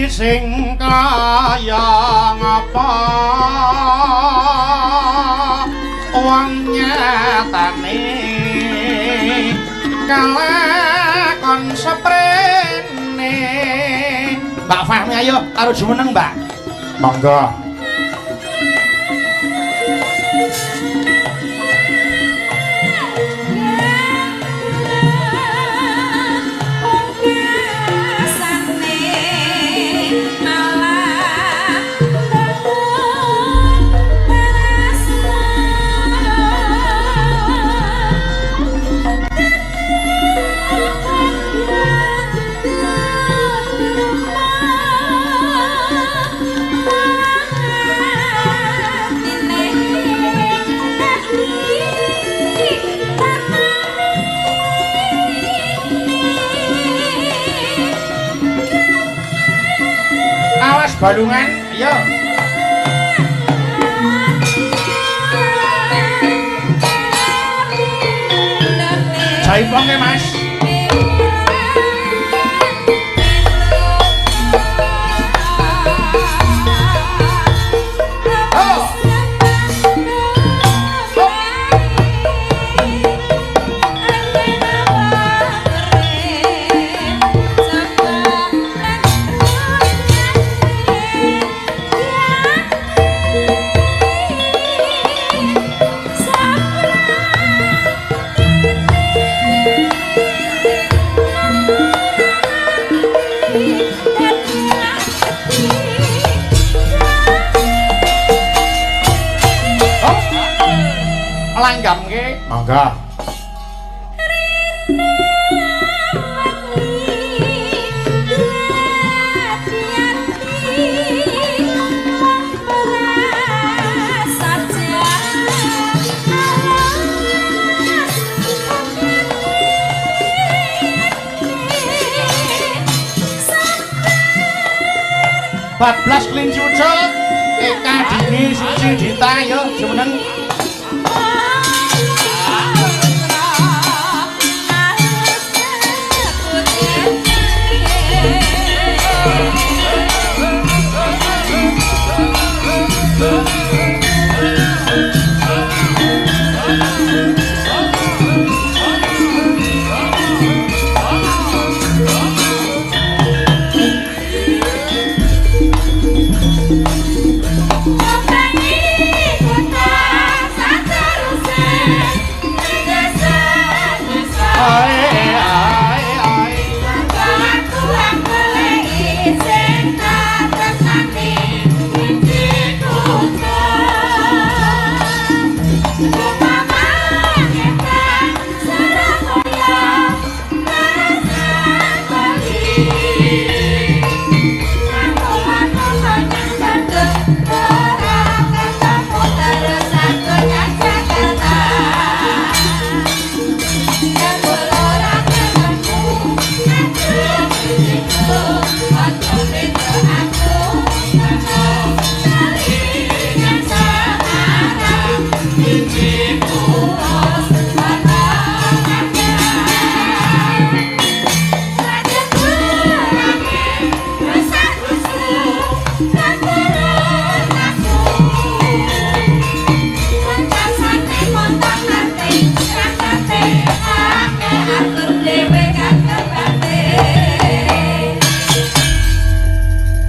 Sing kaya ngapa wong nyatane kalakon seprene. Mbak Fahmi ayo karo jumeneng Mbak. Monggo. Balungan, ayo. Jaipongke, Mas. Langgamke. Monggo. Bablas kelinci ucul, Eka Dini Suci Dita, yo jumeneng.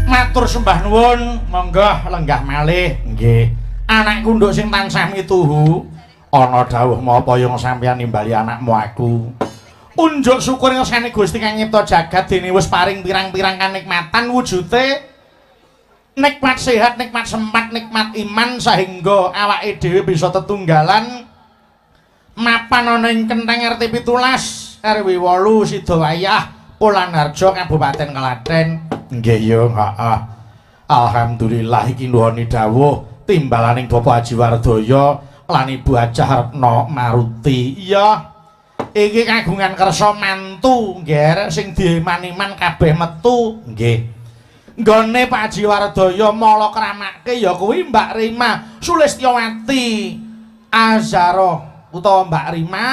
Matur sembah nuwun, monggo lenggah malih. Nggih. Anakku nduk sing tansah mituhu, ana dawuh menapa yang sampeyan nimbali anakmu aku. Unjuk syukur ngersane Gusti kang nyipta jagat dene wis paring pirang-pirang kanikmatan wujute nikmat sehat, nikmat sempat, nikmat iman sehingga awake dhewe bisa tetunggalan mapan ana ing Kentheng RT 17 RW 8 Sidowayah Polanharjo Kabupaten Klaten. Nggih yo, heeh. Alhamdulillah iki nuwuni dawuh timbalaning Bapak Haji Wardaya lan Ibu Hajah Retno Maruti. Iya. Iki kagungan kersa mantu, Ngger, sing dieman-iman kabeh metu. Nggih. Nggone Pak Haji Wardaya mala kramake ya kuwi Mbak Rima Sulistyowati Azhara utawa Mbak Rima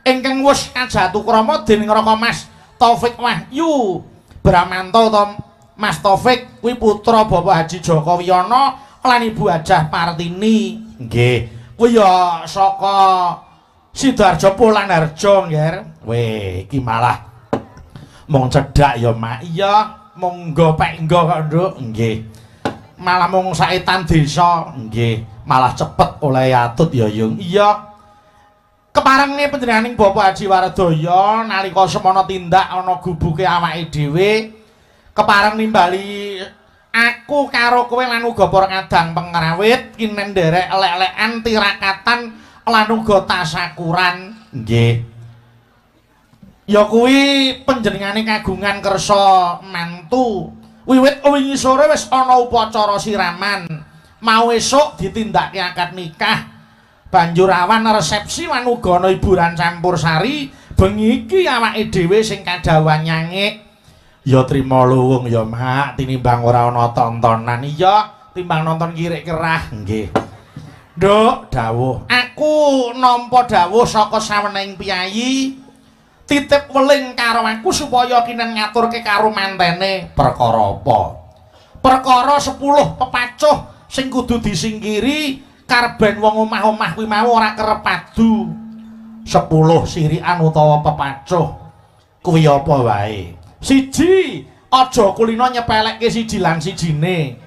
ingkang wis kajatukrama dening Raka Mas Taufik Wahyu Bramanto utawa Mas Taufik kuwi putra Bapak Haji Joko Wiyono lan Ibu Hajah Partini. Nggih. Kuwi ya saka Sidoarjo Polanharjo, Ngger. Weh, iki malah mung cedhak ya, Mak. Iya, monggo peknggo kok, Nduk. Nggih. Malah mung saetan desa. Nggih, malah cepet oleh atut ya, Yung. Iya. Keparenge panjenenganing Bapak Haji Wardaya nalika semana tindak ana gubuke awake dhewe, kepareng nimbali aku karo kowe lan uga para kadang pengrawit kinen nderek elek-elekan tirakatan lan uga tasakuran. Nggih. Ya kuwi panjenengane kagungan kersa mantu. Wiwit wingi sore wis ana upacara siraman. Mau esuk ditindakake akad nikah. Banjur awan resepsi lan uga ana hiburan campur sari. Bengi iki awake dhewe sing kadhawuhan nyangik. Ya trima luwung ya, Mak, tinimbang ora ana tontonan. Iya, timbang nonton kirik kerah. Nggih. Nduk, dawuh. Aku nampa dawuh saka sawenehing piyayi. Titip weling karo aku supaya kinen ngaturke karo mantene. Perkara apa? Perkara 10 pepacuh sing kudu disingkiri karben wong omah-omah kuwi mau ora kerep padu. 10 sirikan utawa pepacuh kuwi apa wae? Siji, aja kulina nyepelekke siji lan sijine.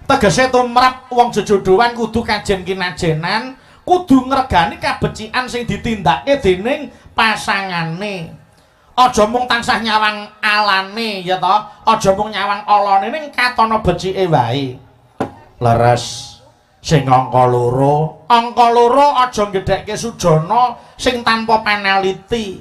Tegese tumrap wong jejodhoan kudu kajen kinajenan, kudu ngregani kabecikan sing ditindakke dening pasangane. Aja mung tansah nyawang alane ya toh, aja mung nyawang alane ning katana becike wae. Leres. Sing angka loro, aja ngedhekke sujana sing tanpa panaliti.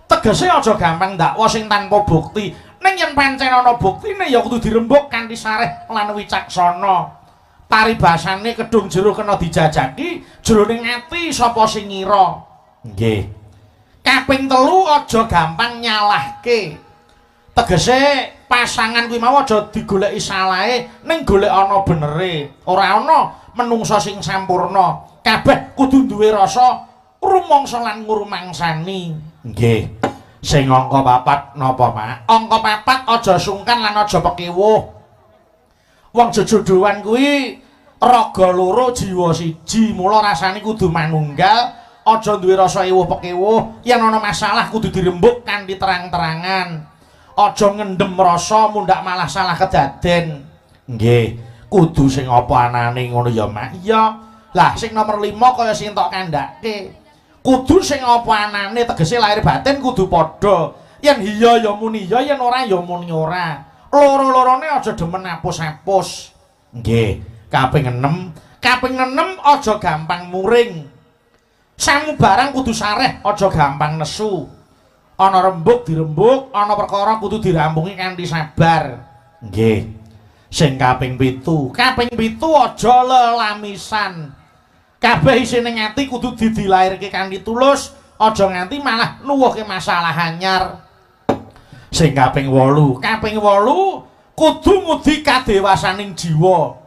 Tegese aja gampang ndakwa sing tanpa bukti. Ning yen pancen ana buktine ya kudu dirembug kanthi sareh lan wicaksana. Paribasane kedung jero kena dijajaki, jerone ati sapa sing ngira. Nggih. Kaping telu aja gampang nyalahke. Tegese pasangan kuwi mau aja digoleki salahe, ning golek ana benere. Ora ana menungsa sing sampurna. Kabeh kudu duwe rasa rumangsa lan ngrumangsani. Nggih. Sing angka papat napa, Pak? Angka papat aja sungkan lan aja pekewuh. Wong jejodhoan kuwi raga loro jiwa siji, mula rasane kudu manunggal, aja duwe rasa ewuh pekewuh. Yen ana masalah kudu dirembug kanthi terang-terangan. Aja ngendhem rasa mundhak malah salah kedaden. Nggih, kudu sing apa anane ngono ya, Mak. Iya. Lah sing nomor 5 kaya sing tok kandhake. Kudu sing apa anane, tegese lahir batin kudu padha. Yen iya ya muni iya, yen ora ya muni ora. Loro-lorone aja demen apus-apus. Nggih. Kaping 6, kaping 6 aja gampang muring. Samubarang kudu sareh, aja gampang nesu. Ana rembug dirembug, ana perkara kudu dirampungi kanthi sabar. Nggih. Sing kaping 7, kaping 7 aja lelamisan. Kabeh isine ati kudu dilairke kanthi tulus, aja nganti malah nuwuhke masalah anyar. Sing kaping 8, kaping 8 kudu ngudi kadewasaning jiwa.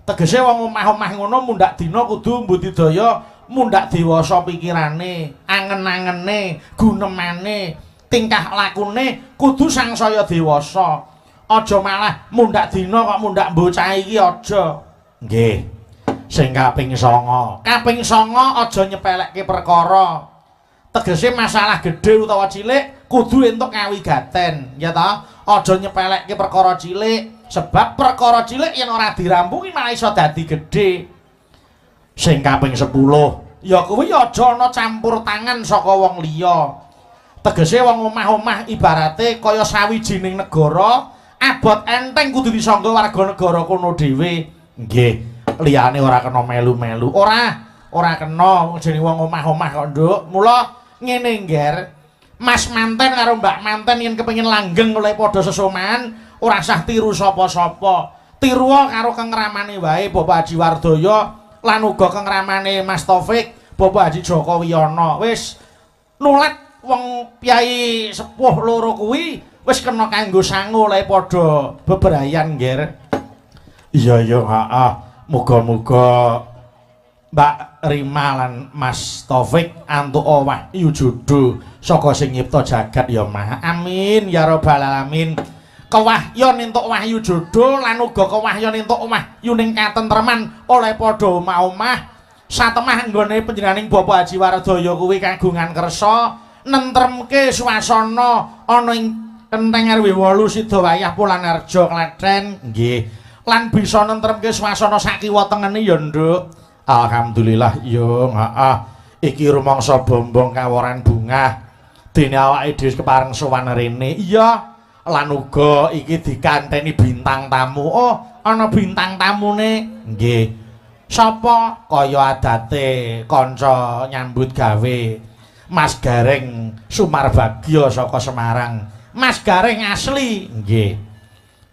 Tegese wong omah-omah ngono mundhak dina kudu mbudidaya mundhak dewasa pikirane, angen-angene, gunemane, tingkah lakune kudu sangsaya dewasa. Aja malah mundhak dina kok mundhak bocah iki aja. Nggih. Sing kaping 9, kaping 9 aja nyepelekke perkara. Tegese masalah gedhe utawa cilik kudu entuk kawigaten, ya ta? Aja nyepelekke perkara cilik, sebab perkara cilik yen ora dirampungi malah iso dadi gedhe. Sing kaping 10, ya kuwi aja ana campur tangan saka wong liya. Tegese wong omah-omah ibarate kaya sawijining negara, abot enteng kudu disangga warga negara kono dhewe. Nggih. Liyane ora kena melu-melu. Ora kena jenenge wong omah-omah kok, Nduk. Mula ngene, Ngger. Mas manten karo Mbak manten yen kepengin langgeng oleh padha sesoman, ora sah tiru sapa-sapa. Tiru karo kengramane wae Bapak Haji Wardaya lan uga kengramane Mas Taufik, Bapak Haji Joko Wiyono. Wis nulat wong piyai sepuh loro kuwi wis kena kanggo sangu oleh padha bebrayan, Ngger. Iya ya, heeh. Muga-muga Mbak Rima lan Mas Taufik antuk wahyu jodoh saka sing nyipta jagat ya, Mas. Amin ya rabbal alamin. Kewahyon entuk wahyu jodoh lan uga kewahyon entuk wahyuning katentreman oleh padha omah-omah satemah nggone panjenenganing Bapak Haji Wardaya kuwi kagungan kersa nentremke swasana ana ing Kenteng RW 8 Sidowayah Polanharjo Klaten. Nggih. Lan bisa nentremke swasana sakiwa tengene ya, Nduk. Alhamdulillah yo, heeh. Iki rumangsa bombong kaworan bungah. Dene awake dhewe kepareng sowan rene. Iya. Lan uga iki dikanteni bintang tamu. Oh, ana bintang tamune. Nggih. Sapa? Kaya adate kanca nyambut gawe Mas Gareng Sumarbagya saka Semarang. Mas Gareng asli. Nggih.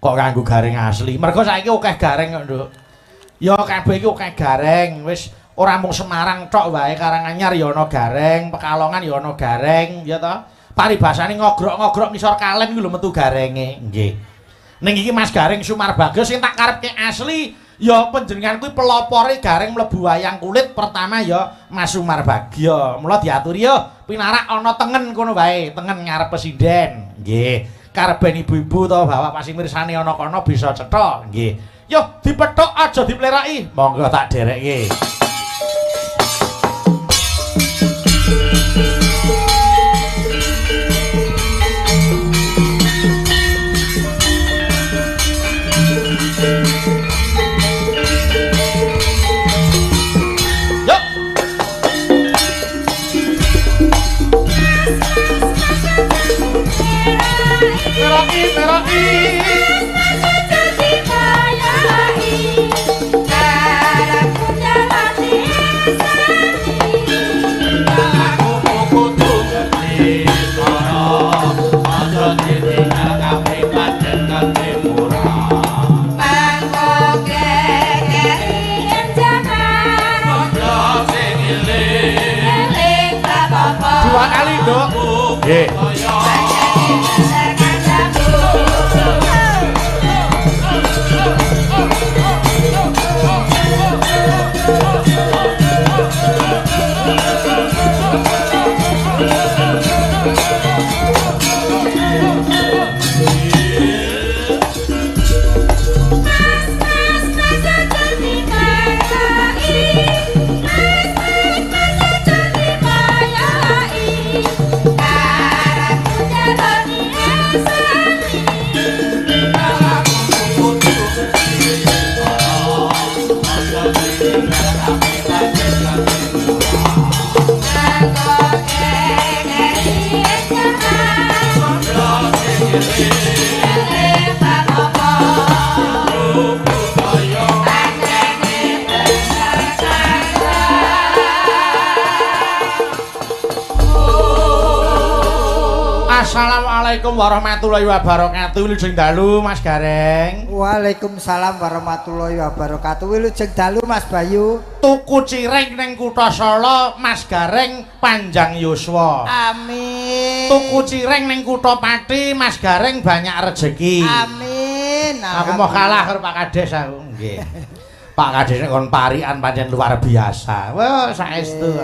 Kok nganggo gareng asli? Mergo saiki akeh gareng kok, Nduk. Ya kabeh iki akeh gareng. Wis ora mung Semarang tok wae, Karanganyar ya ana gareng, Pekalongan ya ana gareng, ya ta? Paribasane ngogrok-ngogrok ngisor kalen kuwi lho metu garenge. Nggih. Ning iki Mas Gareng Sumarbagya sing tak karepke asli ya panjenengan kuwi pelopore gareng mlebu wayang kulit pertama ya Mas Sumarbagya. Mula diaturi ya pinarak ana tengen kono wae, tengen ngarep presiden. Nggih. Kareben ibu-ibu utawa bapak pasi mirsani ana kono bisa cetha. Nggih. Yo dipethuk aja dipleraki. Monggo tak derekke. Dua kali, Nduk. Nggih. Assalamualaikum warahmatullahi wabarakatuh. Wilujeng dalu Mas Gareng. Waalaikumsalam warahmatullahi wabarakatuh. Wilujeng dalu Mas Bayu. Tuku cireng ning kutha Solo Mas Gareng panjang yuswa. Amin. Tuku cireng ning kutha Pati Mas Gareng banyak rezeki. Amin. Aku mau kalah karo Pak Kades aku. Nggih. Pak Kades nek kon parikan pancen luar biasa. Wah, saestu.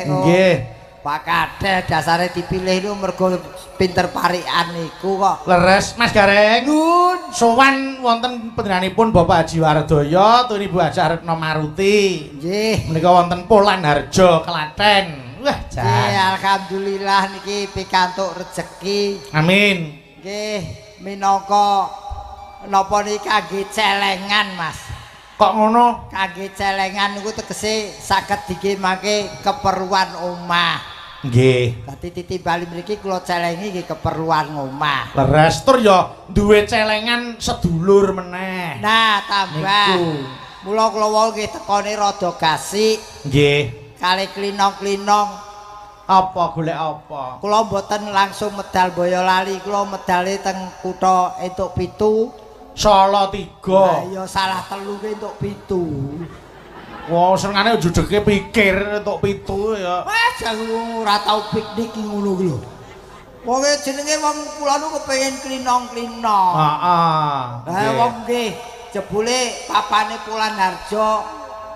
Nggih. Pak Kades dasare dipilih niku mergo pinter parikan niku kok. Leres Mas Gareng. Nun. Sowan wonten panjenenganipun Bapak Haji Wardaya tur Ibu Hajah Retno Maruti. Nggih. Menika wonten Polanharjo Klaten. Wah, jan. Nggih, alhamdulillah niki pikantuk rejeki. Amin. Nggih, minangka napa niki kangge celengan, Mas. Kok ngono? Kangge celengan niku tegese saged dikemake keperluan omah. Nggih. Dadi titimbali mriki kula celengi nggih keperluan omah. Leres tur ya duwe celengan sedulur meneh. Nah, tambah. Niku. Mula kula wau nggih tekone rada gasik. Nggih. Kali klinong-klinong. Apa golek apa? Kula mboten langsung medal Boyolali, kula medale teng kutha entuk 7. Solo 3. Lah ya salah 3 ki entuk 7. Wah, senengane judege pikir entuk 7 ya. Wah, jangan ora tau piknik ki ngono ki lho. Wong jenenge wong kula nu kepengin klinong-klinong. Heeh. Lah wong nggih jebule papane Polanharjo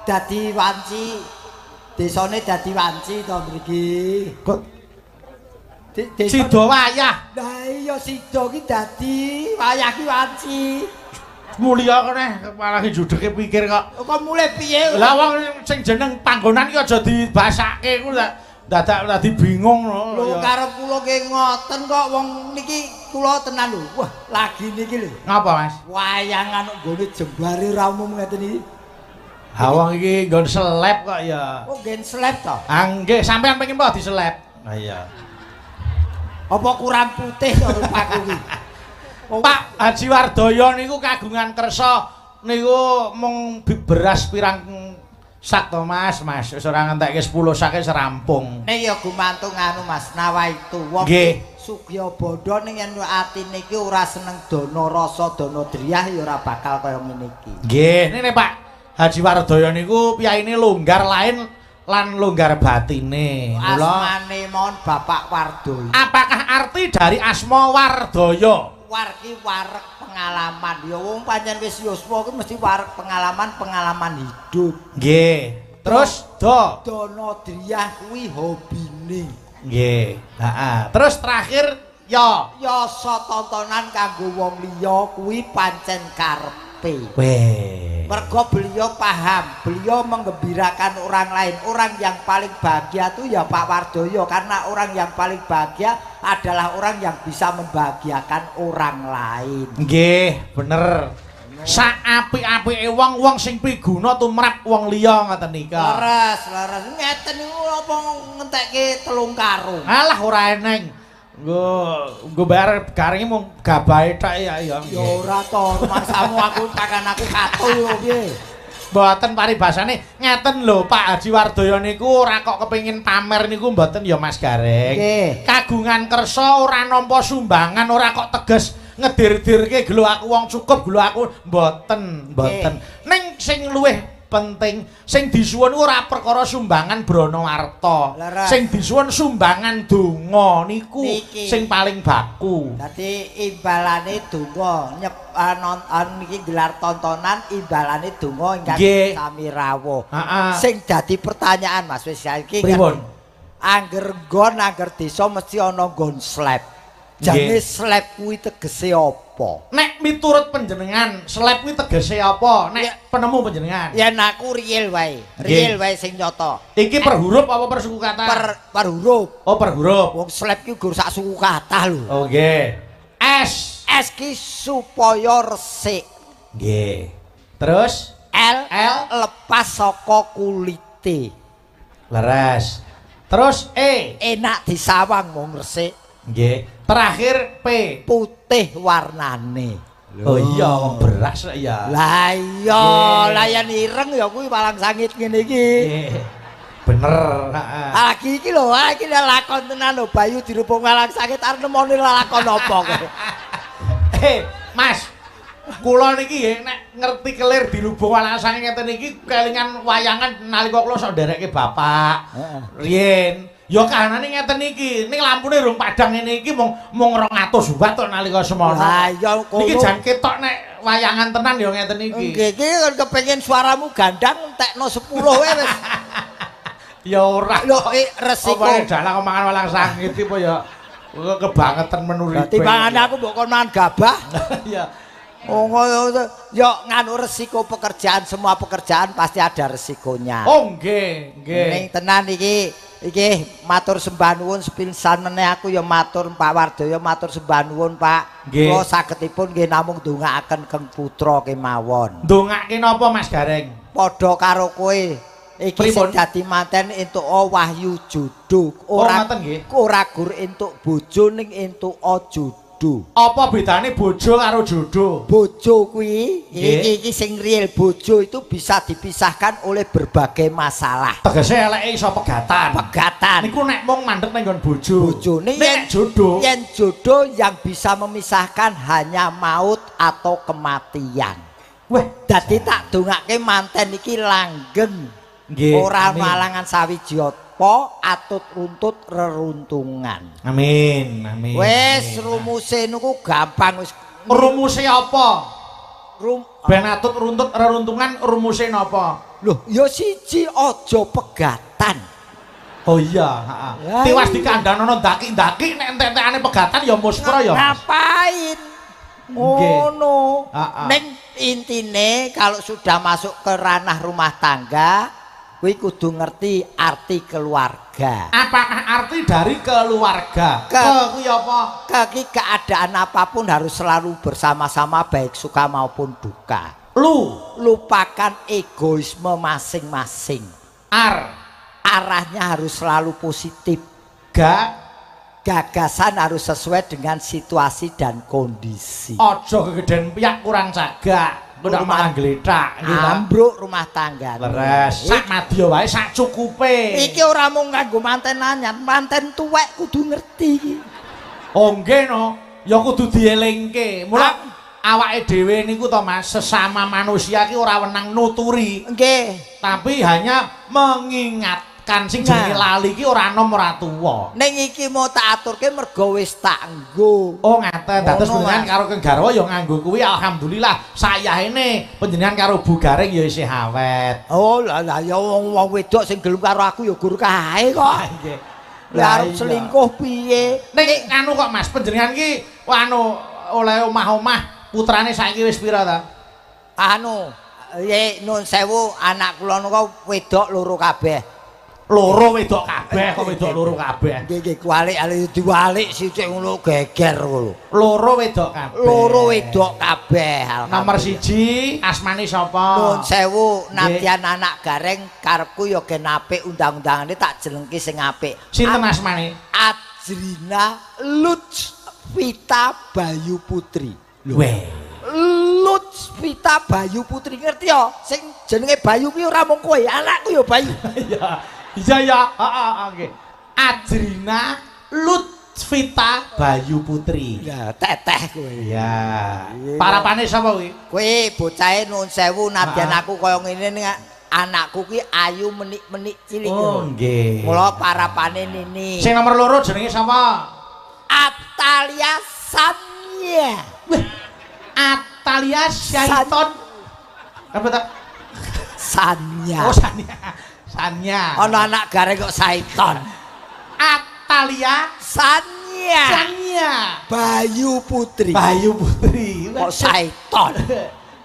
dadi wanci. Desane dadi wanci to mriki. Kok Sida wayah. Lah iya sida ki dadi wayah ki wanci. Mulya kene malah judeke pikir kok. Kok mulih piye? Lah wong sing jeneng panggonan ki aja dibasake ku dadak dadi bingung lho. Lho karep kula nggih ngoten kok wong niki kula tenan lho. Wah, lagi niki lho. Ngapa, Mas? Wayangan nggone jembare ra umum ngeten iki. Ha wong iki nggon seleb kok ya. Oh, nggen seleb to? Ah nggih, sampean pengin apa diseleb? Ha iya. Apa kurang putih to rupaku iki? Pak Haji Wardoyo niku kagungan kersa niku mung beras pirang sak to Mas, Mas wis ora ngentekke 10 sake serampung. Nek ya gumantung anu Mas, nawaitu wong sugih bandha ning yen atine iki ora seneng dana rasa dana driyah ya ora bakal kaya ngene iki. Nggih, nene Pak Haji Wardoyo niku piyaine longgar lain lan longgar batine. Asmane mon Bapak Wardoyo. Apakah arti dari asma Wardoyo? War ki warek pengalaman. Ya wong pancen wis yuswa ki mesti warek pengalaman, pengalaman hidup. Nggih. Terus do dana driyah kuwi hobine. Nggih. Heeh. Terus terakhir ya yasa tontonan kanggo wong liya kuwi pancen karepe. Weh. Mergo beliau paham, beliau menggembirakan orang lain. Orang yang paling bahagia itu ya Pak Wardoyo, karena orang yang paling bahagia adalah orang yang bisa membahagiakan orang lain. Nggih, bener. Sak apik-apike wong, wong sing piguna tumrap wong liya ngoten nika. Leres, leres. Ngeten niku apa ngentekke 3 karung. Alah ora eneng. Nggo bayar garinge mung gabahe tok ya ya. Ya ora to, rumangsamu aku pakan aku katul lho piye. Mboten paribasane ngeten lho Pak Haji Wardoyo niku ora kok kepengin pamer niku mboten ya Mas Gareng. Kagungan kersa ora nampa sumbangan, ora kok teges ngedir-dirke gelo aku wong cukup gelo aku mboten, mboten. Ning sing luwih penting sing disuwun ora perkara sumbangan brana arta, sing disuwun sumbangan donga niku sing paling baku. Dadi imbalane donga niki gelar tontonan imbalane donga ingkang sami rawuh. Sing dadi pertanyaan Mas wis saiki pripun? Angger nggon angger desa mesti ana nggon slep. Jane slep kuwi tegese apa? Nek miturut panjenengan, slep kuwi tegese apa? Nek penemu panjenengan? Yen aku real wae. Real wae sing nyata. Iki per huruf apa per suku kata? Per huruf. Oh, per huruf. Wong slep ki gur sak suku kata lho. Oh, nggih. S. S ki supaya resik. Nggih. Terus L, L lepas saka kulite. Leres. Terus E. Enak disawang wong resik. Nggih. Terakhir P. Putih warnane. Oh iya, wong beras lek ya. Lah iya, lah yen ireng ya kuwi walang sangit ngene iki. Bener, heeh. Lagi iki lho, iki lakon tenan lho, Bayu dirubung walang sangit arep nemoni lakon apa kowe. Mas, kula niki nggih nek ngerti kelir dirubung walang sangit ngeten iki kelingan wayangan nalika kula sok nderekke bapak. Heeh. Riyen ya kahanane ngeten iki, ning lampune rung padhang ngene iki mung 200 watt tok nalika semono. Lah iya kono. Niki jan ketok nek wayangan tenan ya ngeten iki. Nggih, iki kon kepengin suaramu gandang entekno 10 wae wis. Ya ora. Lho resiko. Apa dalang mangan walang sangit iki apa ya kebangetan menuripe. Timbangane aku mbok kon mangan gabah. Ya. Oh ya nganu resiko pekerjaan, semua pekerjaan pasti ada resikonya. Oh nggih, nggih. Ning tenan iki iki matur sembah nuwun sepisan meneh aku ya matur Pak Wardoyo matur sembah nuwun Pak. Kula sagetipun nggih namung ndongaaken Keng Putra kemawon. Ndongake napa Mas Gareng? Padha karo kowe. Iki sing dadi manten entuk wahyu jodoh. Ora ora gur entuk bojo ning entuk jodoh. Apa bedane bojo karo jodoh? Bojo kuwi iki sing real, bojo itu bisa dipisahkan oleh berbagai masalah. Tegese eleke iso pegatan. Pegatan. Niku nek mung mandek ning nggon bojo. Bojone nek jodoh, yen jodoh yang bisa memisahkan hanya maut atau kematian. Weh, dadi tak dongake manten iki langgeng. Nggih. Ora malangan sawiji apa atut runtut reruntungan. Amin, amin. Wis rumuse niku gampang wis. Rumuse apa? Ben atut runtut reruntungan rumuse napa? Lho, ya siji aja pegatan. Oh iya, heeh. Tiwas dikandhanono ndaki-ndaki nek entek-entekane pegatan ya muspra ya. Ngapain? Ngono. Ning intine kalau sudah masuk ke ranah rumah tangga, kuwi kudu ngerti arti keluarga. Apakah arti dari keluarga? Ke kuwi apa? Ke keadaan apapun harus selalu bersama-sama baik suka maupun duka. Lu lupakan egoisme masing-masing. Arahnya harus selalu positif. Gagasan harus sesuai dengan situasi dan kondisi. Aja kegeden piyak kurang cagak. Ndak malah glethak nggih ta. Ambruk rumah tangga. Leres. Sak madya wae sak cukupe. Iki ora mung kanggo manten anyar, manten tuwek kudu ngerti iki. Oh nggih no, ya kudu dielingke. Mula awake dhewe niku to Mas, sesama manusia ki ora wenang nuturi. Nggih. Tapi hanya mengingat. Kan sing jenenge lali iki ora nom ora tuwa. Ning iki mau tak aturke mergo wis tak nggo. Oh ngaten, dados panjenengan karo Kang Garwa ya nganggo kuwi alhamdulillah. Sayahene panjenengan karo Bu Gareng ya isih awet. Oh lah lah ya wong wedok sing gelem karo aku ya gur kae kok. Nggih. Lah arep selingkuh piye? Ning anu kok Mas, panjenengan iki anu oleh omah-omah putrane saiki wis pira ta? Anu, nun sewu anak kula niku wedok loro kabeh. Loro wedok kabeh kok wedok loro kabeh. Nggih nggih kualik diwalik sithik ngono geger ngono. Loro wedok kabeh. Loro wedok kabeh. Nomor 1 asmane sapa? Nuwun sewu, nadyan anak Gareng karepku ya gen apik undang-undangane tak jelengke sing apik. Sinten asmane? Ajrina Lutfita Bayu Putri. Weh. Lutfita Bayu Putri ngerti ya? Sing jenenge Bayu kuwi ora mung kowe, anakku ya Bayu. Iya. Iya ya, heeh nggih. Ajrina Lutfita Bayu Putri. Ya, teteh kowe. Iya. Parapane sapa kuwi? Kowe bocahe nuwun sewu nadyan aku kaya ngene ning anakku kuwi ayu menik-menik cilik. Oh, nggih. Mula parapane Nini. Sing nomor loro jenenge sapa? Atalia Sanya. Wah. Atalia Syaiton. Apa ta? Sanya. Oh, Sanya. Sanya. Ana anak Gareng kok Saiton. Atalia Sanya. Sanya. Bayu Putri. Bayu Putri. Kok Saiton.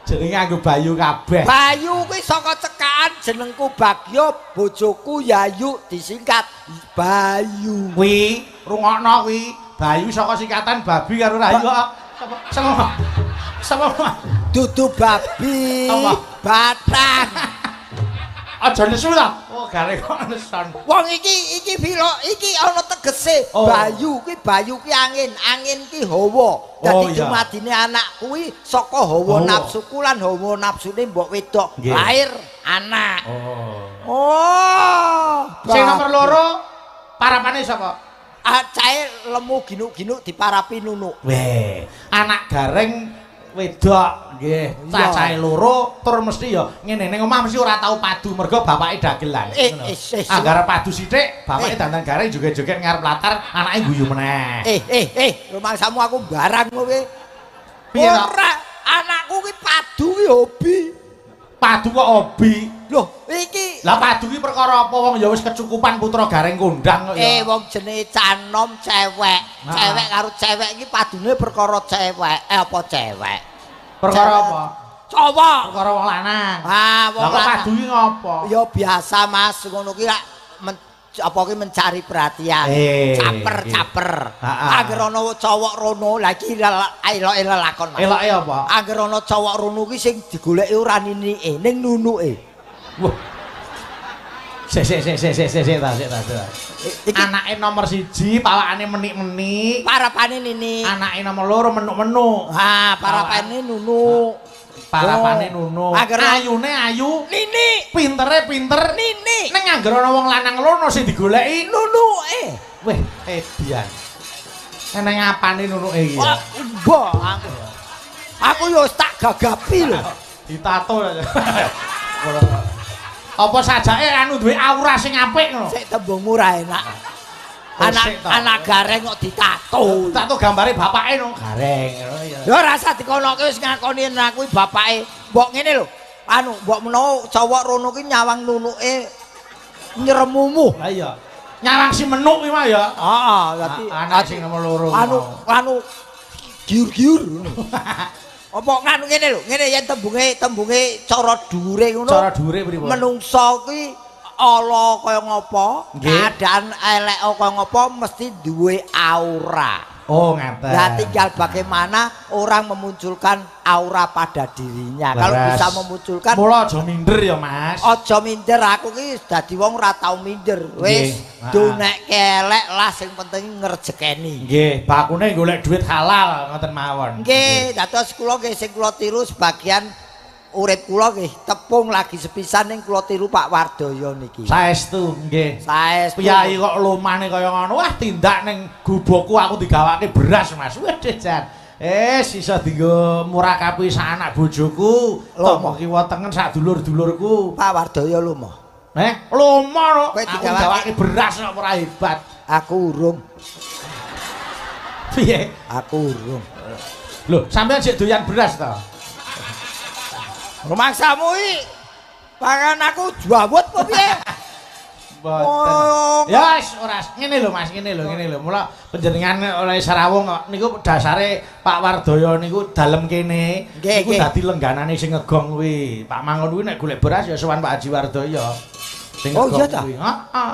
Jenenge nganggo Bayu kabeh. Bayu kuwi saka cekakan jenengku Bagyo, bojoku Yayu disingkat Bayu. Kuwi rungokno kuwi. Bayu saka singkatan babi karo rayu. Sapa? Sapa? Dudu babi. Batang. Aja nesu ta. Oh, gare kok neson. Wong iki iki filo iki ana tegese. Oh. Bayu kuwi Bayu kuwi angin, angin ki hawa. Dadi dumadine anak kuwi saka hawa nafsuku lan hawa nafsune mbok wedok. Lahir anak. Oh. Oh. Sing nomor loro parapane sapa? Acahe lemu ginuk-ginuk diparapi nunuk. Weh, anak Gareng wedok nggih, cacahe loro tur mesti ya ngene ning omah mesti ora tau padu mergo bapake dagelan. Anggar padu sithik, bapake dandan Gareng joget-joget ngarep latar, anake guyu meneh. Rumangsamu aku barang kowe. Piye ta? Ora, anakku ki padu ki hobi. Padu kok hobi? Loh, iki lah padu ki perkara apa wong ya wis kecukupan putra Gareng kondang kok ya. Wong jenenge canom cewek. Cewek karo cewek iki padune perkara cewek. Apa cewek? Perkara apa? Cowok. Perkara wong lanang. Ah, wong lanang. Lah kok padu ki ngopo? Ya biasa Mas, ngono ki lak apa ki mencari perhatian. Caper-caper. Angger ana cowok rono, lha iki eloke lelakon Mas. Eloke apa? Angger ana cowok rono ki sing digoleki ora ninike, ning nunuke. Wah. Sik sik sik sik sik sik ta sik ta. Anake nomor 1 pawakane menik-menik, parapane nini. Anake nomor loro menuk-menuk. Ha, parapane nunuk. Parapane nunuk. Ayune ayu, nini. Pintere pinter, nini. Ning anggere ana wong lanang lono sing digoleki nunuke. Weh, edian. Eneng apane nunuke iki? Wah, mbok aku. Aku yo tak gagapi lho. Ditato. Apa sajake anu duwe aura sing apik ngono? Sik tembungmu ra enak. Anak Gareng kok ditato. Tato gambare bapake no. Gareng ngono ya. Ya ora usah dikonoke wis ngakoni nek kuwi bapake. Mbok ngene lho. Anu mbok menawa cowok rono ki nyawang nunuke nyeremumuh. Lah iya. Nyawang si menuk kuwi mah ya. Heeh, dadi anak sing nomor 2. Anu giur-giur ngono. Apa nganu ngene lho, ngene yen tembunge cara dhuwure ngono. Cara dhuwure pripun? Menungsa kuwi ala kaya ngapa, keadaan elek kaya ngapa mesti duwe aura. Oh, ngaten. Nah, tinggal bagaimana orang memunculkan aura pada dirinya. Kalau bisa memunculkan, mula aja minder ya, Mas. Aja minder, aku ki dadi wong ora tau minder. Wis donekke elek lah sing penting ngrejekeni. Nggih, bakune golek duit halal ngoten mawon. Nggih, dados kula nggih sing kula tiru sebagian urip kula nggih tepung lagi sepisan ning kula tiru Pak Wardoyo niki. Saestu nggih. Saestu. Piyayi kok lumane kaya ngono. Wah, tindak ning gubukku aku digawake beras, Mas. Waduh jan. Iso dienggo murakapi sak anak bojoku, tamba kiwa tengen sak dulur-dulurku. Pak Wardoyo lomo. Lomo no. Aku digawake beras kok ora hebat. Aku urung. Piye? Aku urung. Lho, sampeyan sik doyan beras to? Rumangsamu iki pangan aku jawut apa piye? Mboten. Ya wis ora ngene lho Mas, ngene lho, ngene lho. Mula panjenengan oleh sarawung niku dasare Pak Wardoyo niku dalem kene niku dadi lengganane sing ngegong kuwi. Pak Mangun kuwi nek golek beras ya sowan Pak Haji Wardoyo. Sing ngegong kuwi. Heeh.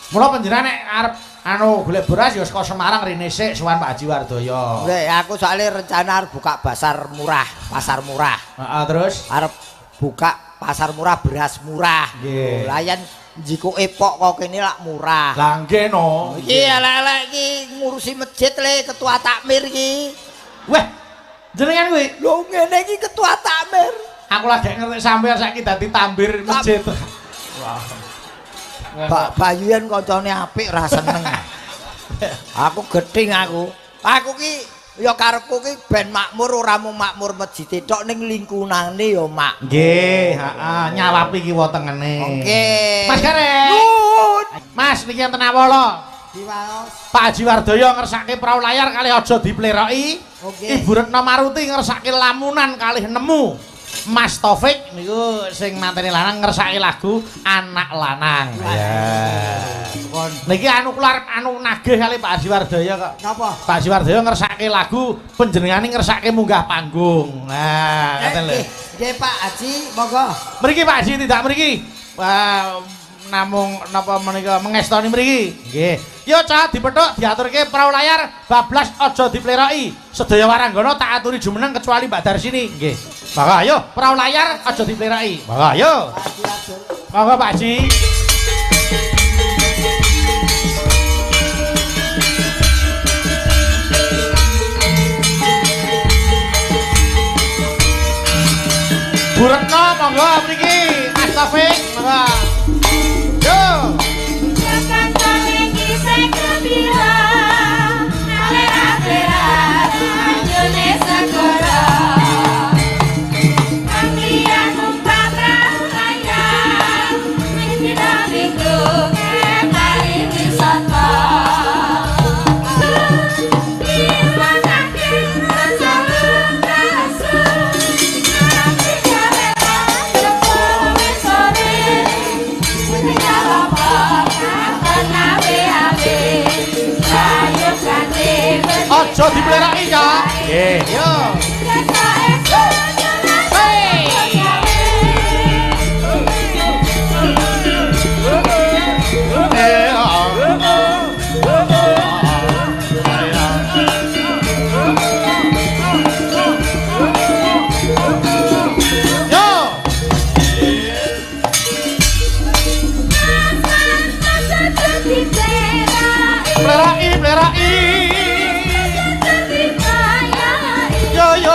Mula panjenengan nek arep anu golek beras ya saka Semarang rene sik sowan Pak Haji Wardoyo. Nggih, aku soalé rencana arep buka pasar murah, pasar murah. Heeh, terus arep buka pasar murah beras murah. Nggih. Lah yen njikuke pok kok kene lak murah. Lah nggih no. Iki elek-elek iki ngurusi masjid le ketua takmir iki. Wah, jenengan kuwi. Lho ngene iki ketua takmir. Aku lagi ngerti sampeyan saiki dadi tambir masjid. Wah. Pak Bayu yen kancane apik ra seneng. Aku gething aku. Aku ki ya karepku ki ben makmur ora mung makmur masjid tok ning lingkunane ya mak. Nggih, heeh, nyawapi kiwa tengene. Oke. Mas Gareng. Nuwun. Mas niki enten awala. Diwaos. Pak Haji Wardoyo ngersake prau layar kalih aja dipleroki. Ibu Retno Maruti ngersake lamunan kalih nemu. Mas Taufik niku sing mantene lanang ngersake lagu Anak Lanang. Ya. Niki anu kula arep anu nagih kali Pak Haji Wardoyo kok. Napa? Pak Haji Wardoyo ngersake lagu panjenengane ngersake munggah panggung. Nah, ngoten lho. Nggih Pak Haji, monggo. Mriki Pak Haji tindak mriki. Wah, namung napa menika mengestoni mriki. Nggih. Yo cah dipethuk diaturke prau layar bablas aja dipleroki. Sedaya waranggana tak aturi jumeneng kecuali Mbak Darsini. Nggih. Monggo ayo prau layar aja dipleroki. Monggo ayo. Monggo Pak Haji. Bu Retno monggo mriki. Mas Taufik monggo. Yo. Aja dipleraki ya. Nggih. Yo. Yo.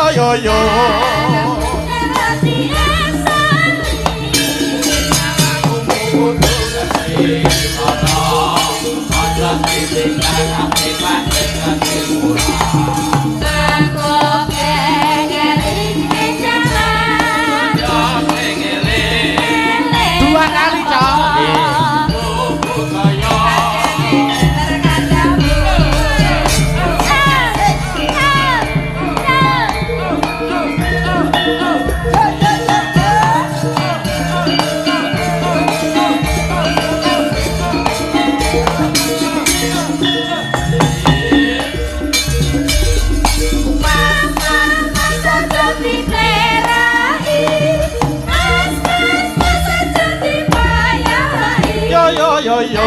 yo yo.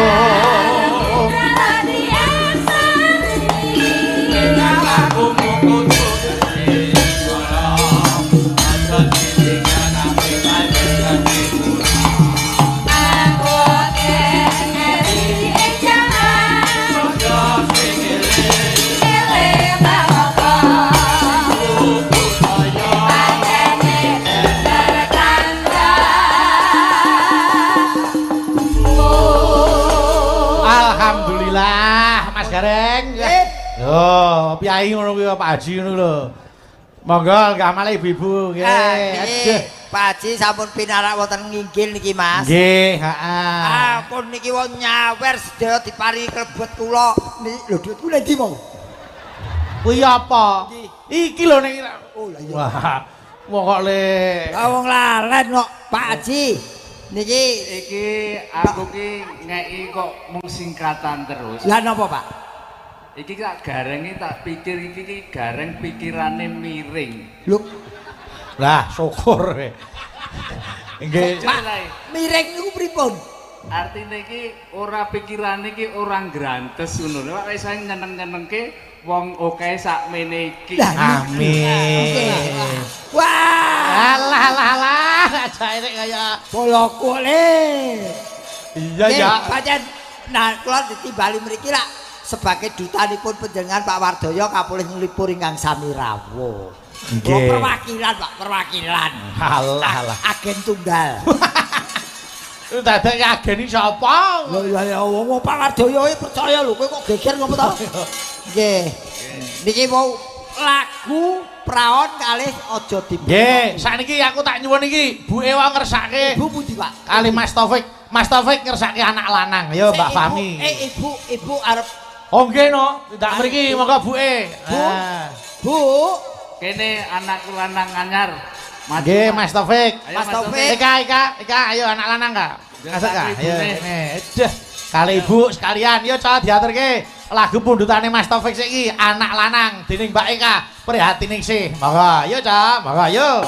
Alhamdulillah Mas Gareng. Yo, piyai ngono kuwi Pak Haji ngono lho. Monggo lenggah malih ibu-ibu nggih. Aduh, Pak Haji sampun pinarak wonten nginggil niki Mas. Nggih, heeh. Ampun niki wong nyawer sedaya diparingi klebet kula. Lho dhuwitku lha ndi mau? Kuwi apa? Iki lho ning. Oh lah iya. Wah, wong kok le. Lah wong lalen kok Pak Haji. Niki iki aku ki ngeki kok mung singkatan terus. Lah napa Pak? Iki tak garengi tak pikir iki ki gareng pikirane miring. Lho. Lah syukur kowe. Nggih. Pak, miring niku pripun? Artine iki ora pikirane iki ora grantes ngono lho. Pak iso nyeneng-nyenengke wong oke sakmene iki. Amin. Wah. Alah alah alah ajae kaya boloku le. Iya ya. Pancen nah kula ditimbali mriki lak sebagai dutanipun panjenengan Pak Wardoyo kapulih nglipur ingkang sami rawuh. Nggih. Perwakilan Pak, perwakilan. Alah alah. Agen tunggal. Dadak agen iki sapa? Lho ya wong Pak Wardoyo percaya lho kowe kok geger ngopo to? Nggih. Niki mau lagu praon kalih aja dibeli. Nggih, sakniki aku tak nyuwun iki Bu Ewa ngersake. Ibu pundi, Pak? Kali Mas Taufik. Mas Taufik ngersake anak lanang. Yo Mbak Fami. Ibu, ibu arep. Oh nggih no, tindak mriki monggo buke. Bu. Bu, kene anakku lanang anyar. Nggih Mas Taufik. Mas Taufik. Eka, Eka, Eka, ayo anak lanang Kak. Masuk Kak. Ayo kene. Aduh, kali ibu sekalian yo cah diaturke lagu pundhutane Mas Taufik saiki anak lanang dening Mbak Eka Prihatiningsih. Monggo, yo cah, monggo yo.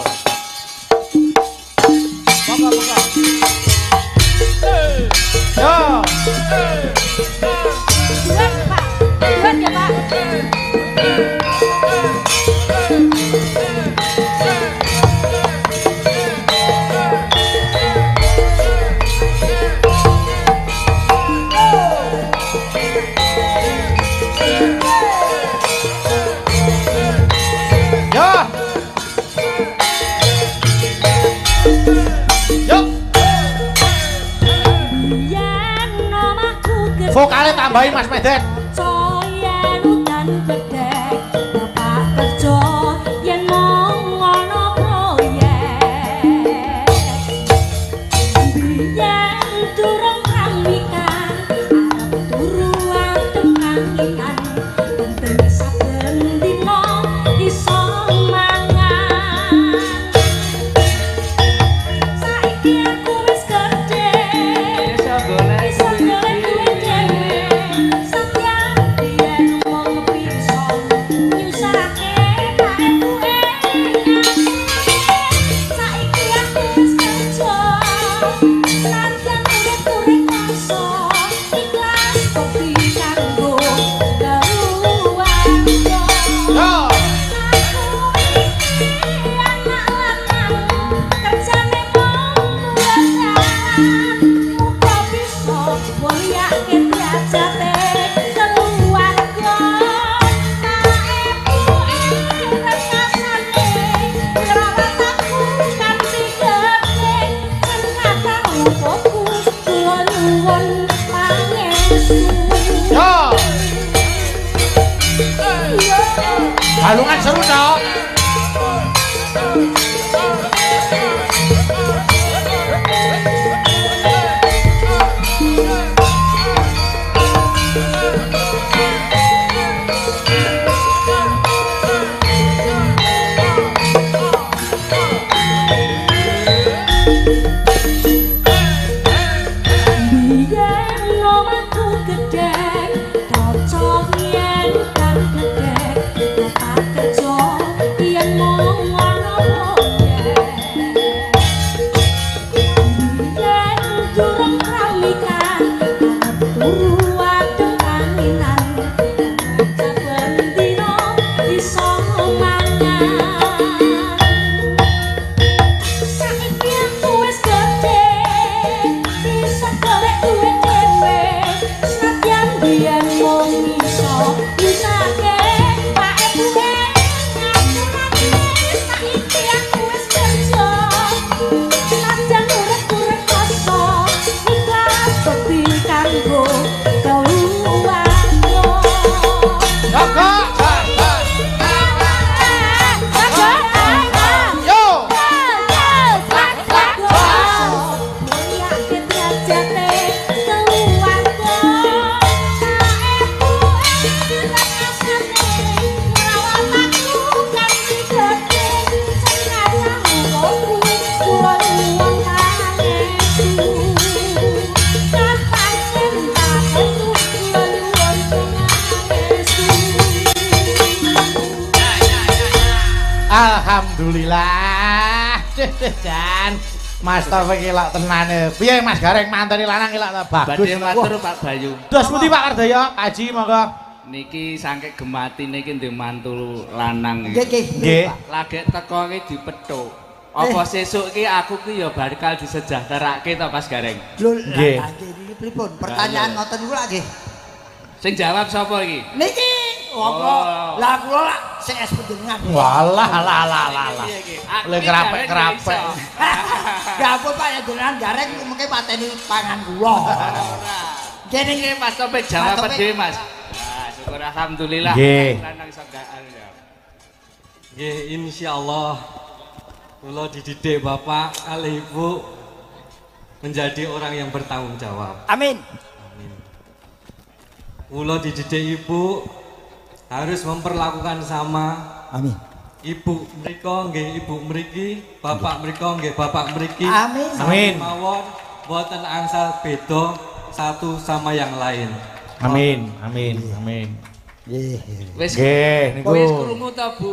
Monggo, monggo. Yo. Duet Pak, duet ya Pak. Yo. Yo. Vokalnya tambahin Mas Medet. Balungan seru toh. Biyen omahku gedhe, cocok yen kan gedhe, bapak kerja. Alhamdulillah. Duh, jan. Mas Taufik iki lak tenane. Piye Mas Gareng mantene lanang iki lak bagus. Badhe matur Pak Bayu. Dos pundi Pak Wardoyo? Pak Haji monggo. Niki saking gematine iki ndek mantu lanang Nggih, iki. nggih. Nggih. Lagek teko iki dipethuk. Apa sesuk iki aku ki ya bakal disejahterake to Mas Gareng? Lho, Nggih. lah nggih niki pripun? Pertanyaan ngoten niku lak nggih. Sing jawab sapa iki? Niki apa? Oh. Lah kula lak CS panjenengan. Walah lah lah lah lah. Piye iki? Aku Le ki kerapek-kerapek. Gareng ya iso. Ya ampun Pak ya jenengan gareng mengke pateni pangan kula. Ora. Kene Iki Mas Taufik jawab Mas Taufik. dhewe Mas. Wah, syukur alhamdulillah. Nggih. Lanang iso gaal ya. Nggih, insyaallah kula dididik Bapak kalih Ibu menjadi orang yang bertanggung jawab. Amin. Amin. Kula dididik Ibu harus memperlakukan sama Amin. ibu mriko nggih ibu mriki, bapak mriko nggih bapak mriki. Amin. Amin. Mawon mboten angsal beda satu sama yang lain. Amin, amin, amin. Nggih. Wis Nggih niku. wis krungu to, Bu?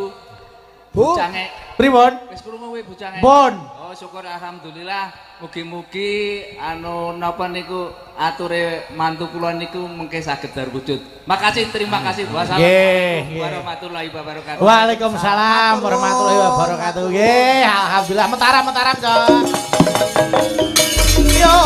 Bu. Bucange. Pripun? Wis krungu kowe bucange? Pun. Oh, syukur alhamdulillah. Mugi-mugi anu napa niku ature mantu kula niku mengke saged terwujud. Makasih, terima kasih. Nggih, Wassalamualaikum nggih. warahmatullahi wabarakatuh. Waalaikumsalam warahmatullahi wabarakatuh. Nggih, alhamdulillah mentaram-mentaram, Cok. Yo.